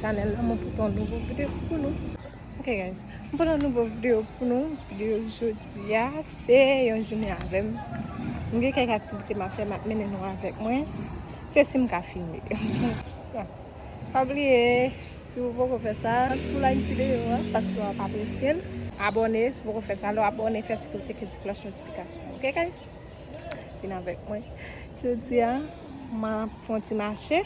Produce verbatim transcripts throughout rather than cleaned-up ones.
Chanèl la, mwen pote yon nouvo videyo pou nou. Ok, guys, mwen pote yon nouvo videyo pou nou. Videyo jodi a, se yon jounen avè m. M gen kèk aktivite m ap fè, m ap mennen nou avèk mwen. Se si m ka filme. Pa bliye, si w poko fè sa, pou like videyo a, paske w ap apresye l. Abòne, si w poko fè sa, lè w abòne, fè sikrete ti klòch notifikasyon. Ok, guys? Vin avèk mwen. Jodi a, m ap fè yon ti mache.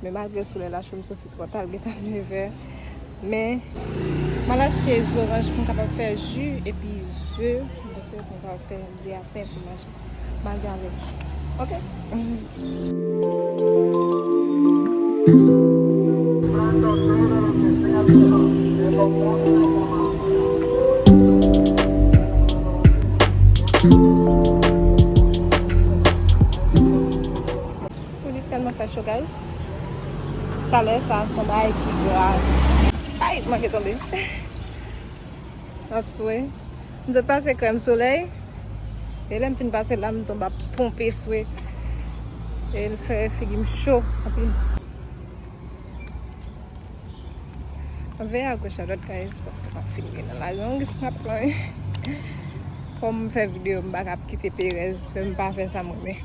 Men malgre solèy la cho, m soti twò ta, l gentan nevè. Men, m al achte zoranj pou m kapab fè ji, epi ze, m panse pou m kapab fè ze a pen pou manje. M al gen avèk ji. Ok? Pou li tèlman fè cho, guys. Chalè sa, se yon bagay ki grav. Ay, m manke tonbe. M ap swe. M sot pase krèm solèy. E lè m fin pase la, m tonbe ap ponpe swe. E l fè figi m cho anpil. Mwen veye agoch adwat, guys, paske m ap filme nan lari. Yon risk m ap pran, wi. Fò m fè videyo, m pa ka ap kite perèz fè m pa fè sa m renmen.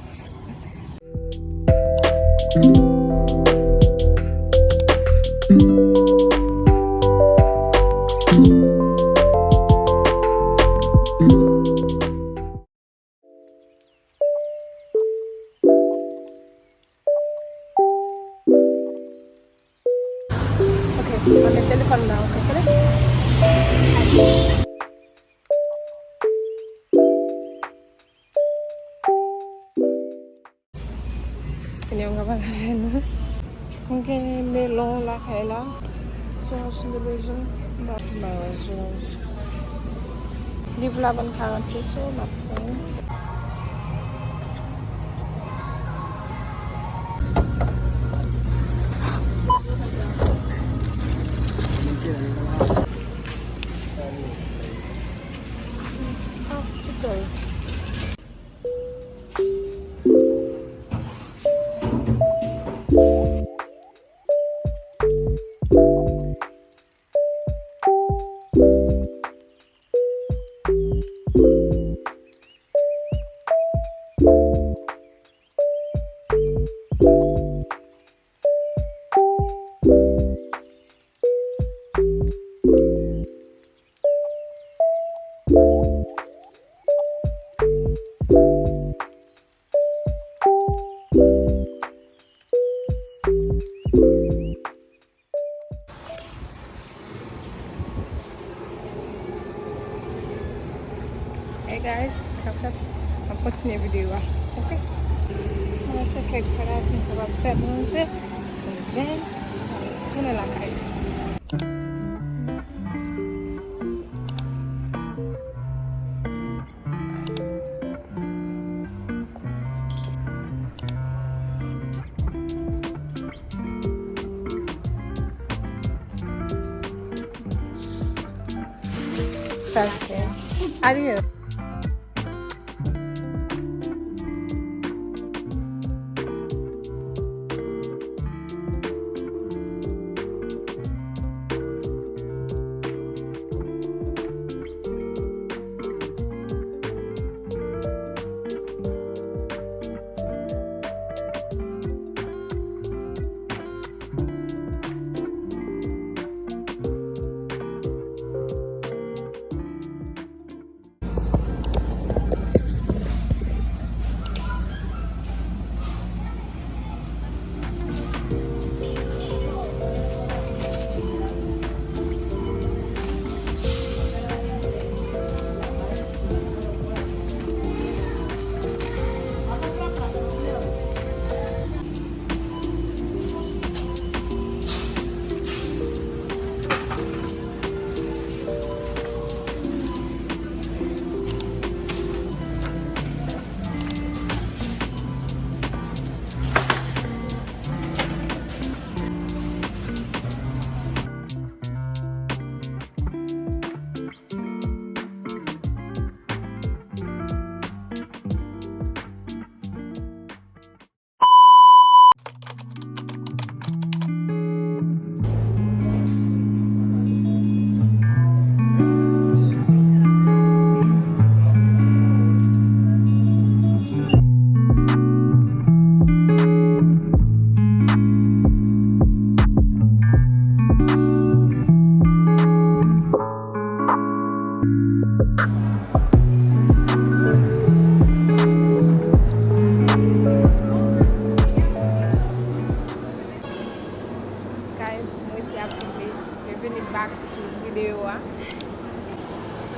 Ok, mwen met telefòn nan, ok, kole. Kounye a m ka pale avè nou. Mwen gen melon lakay la. Soranj m te bezwen. M pa, m pa wè soranj. Liv la vann karant peso, m ap pran. Ah, ti kòy. Hey guys, sa k ap fèt? M ap kontinye videyo a. Ok? Mwen chèke kèk bagay pou m kapab fè manje. Ebyen, tounen lakay. Sa se Ariel. Ak sou videyo a.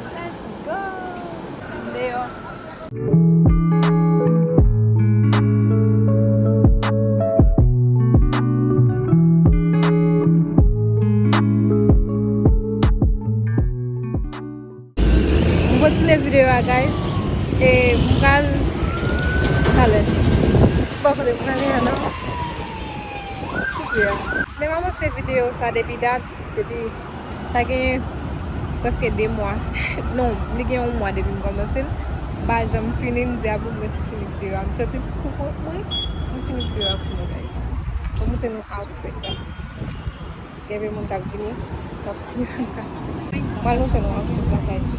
Let's go! Deyò. M kontinye videyo a, guys. E m pral, talè. M pa konnen m prale a non. Ki pi a. Men m kòmanse videyo sa depi dat, depi sa gen prèske de mwa. Non, li gen yon mwa depi m kòmanse l. M pa janm fini, m di a pou mwen si fini videyo a. M soti pou kont mwen, m fini videyo a pou nou, guys. Mwen montre nou outfit la. Gen de moun k ap vini, k ap vini pase. Mwen montre nou outfit la, guys.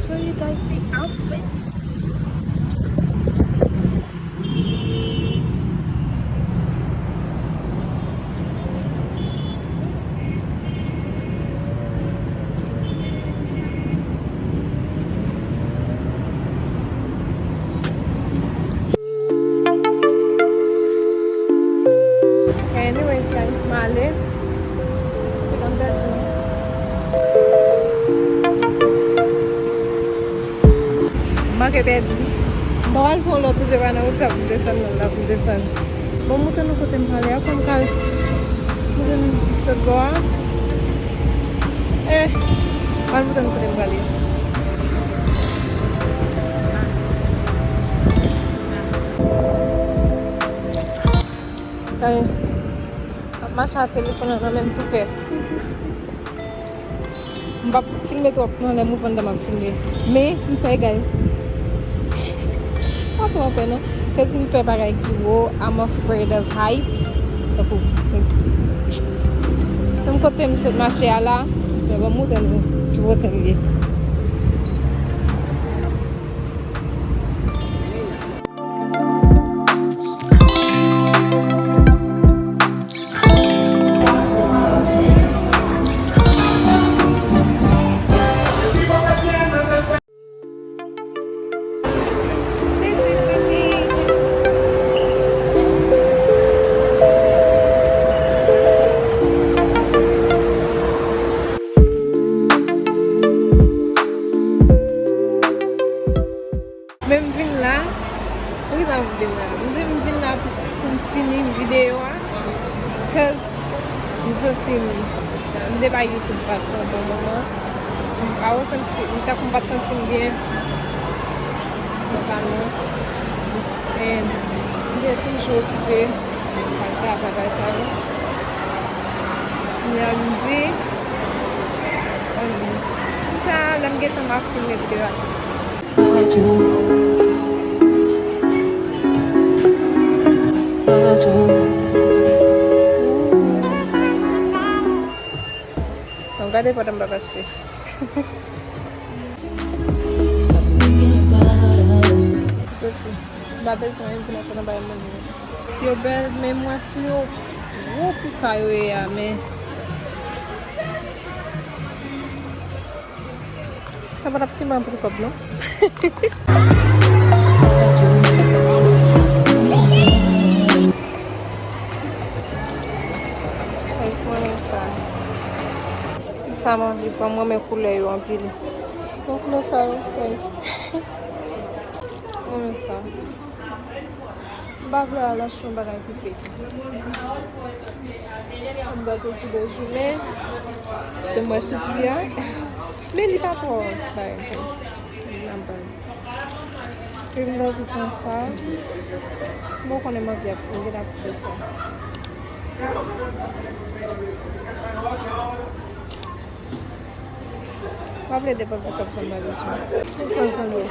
Show you guys the outfits. Ok, anyways, guys, m ale. Mwen pèdi. M manke pèdi. M pa pral fè yon lòt wout, e pa nan wout sa pou m desann nan, la pou m desann. Bon, montre nou kote m prale a, kòm pral montre nou ti sot bò a. Eh, pral montre nou kote m prale. Guys, m ap mache ak telefòn nan nan men m tou pè. M p ap filme twòp non, lè m ouvè anndan m ap filme. Men, m pè, guys. Pa twò pè non. Cause m pè bagay ki wo. I'm afraid of heights. Tankou, menm kote m sot mache a la, men bon, m montre nou ki wote m ye. Men m vin la. Poukisa m vin la? M di m vin la pou, pou m fini videyo a. Cause m santi m, m te bay YouTube vague pou yon bon moman. M pa wè sa m fè, m tankou m pa t santi m byen. Totalman. Jis, and m te toujou okipe. Malgre bagay sa yo. Kounye a m di, um, sa, lè m gentan m ap filme videyo a. Bon, gade pandan m pa pase. Soti. M pa bezwen vin antre nan bagay moun yo. Yo bèl, men mwen pli yo gwo pou sa yo ye a, men sa pa t ap kite m antre kòb, non. Guys, mwen renmen sa. Sa m anvi pran, mwen renmen koulè yo anpil. Bon, koulè sa yo, guys. Mwen renmen sa. M pa vle al achte yon bagay ki fake. M gade sou de jounen. Se mwen sou pri a. Men li pa twò bagay. Li nan ban. Epi m anvi pran sa. Bon, konnen m anvi ap, m gen ap pran sa. M pa vle depanse kòb sa m pa bezwen. M pran sa m ye.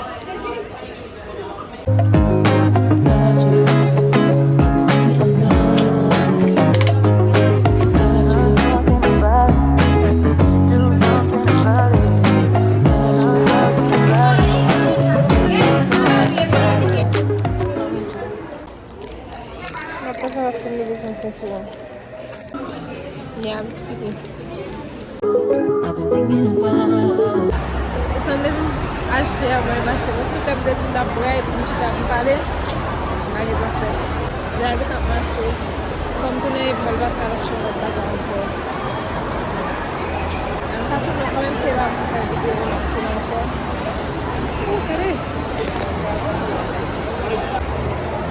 M ap pran sa paske m bezwen sentiwon. Ya, m fini. Desann depi m achte a, mwen mache yon ti kèm depi m t ap bwè epi m chita pou m pale. M pa gentan fè. Lè a gentan ap mache. Fò m tounen epi m al pase al achte yon lòt bagay ankò. Sa tounen kanmenm, se la pou fè videyo nan tounen ankò. Ou gade.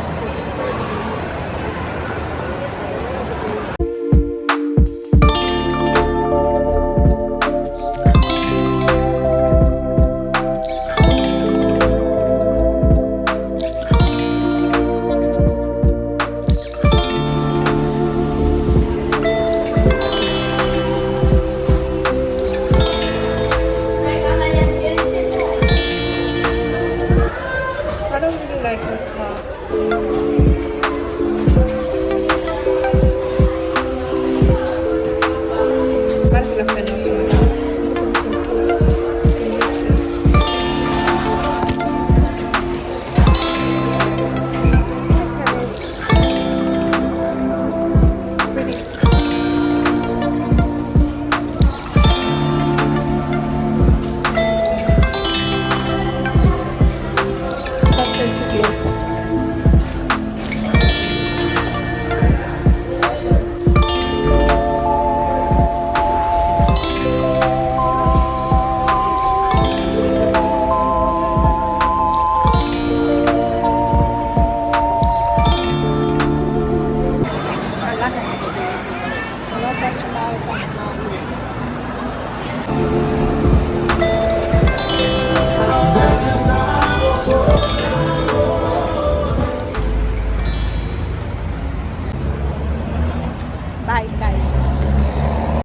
This is pretty. I don't really like the top. Malgre l ap fè nwa sou mwen la. Pretty. Sa se ti plis. Ala sa sou mare sa.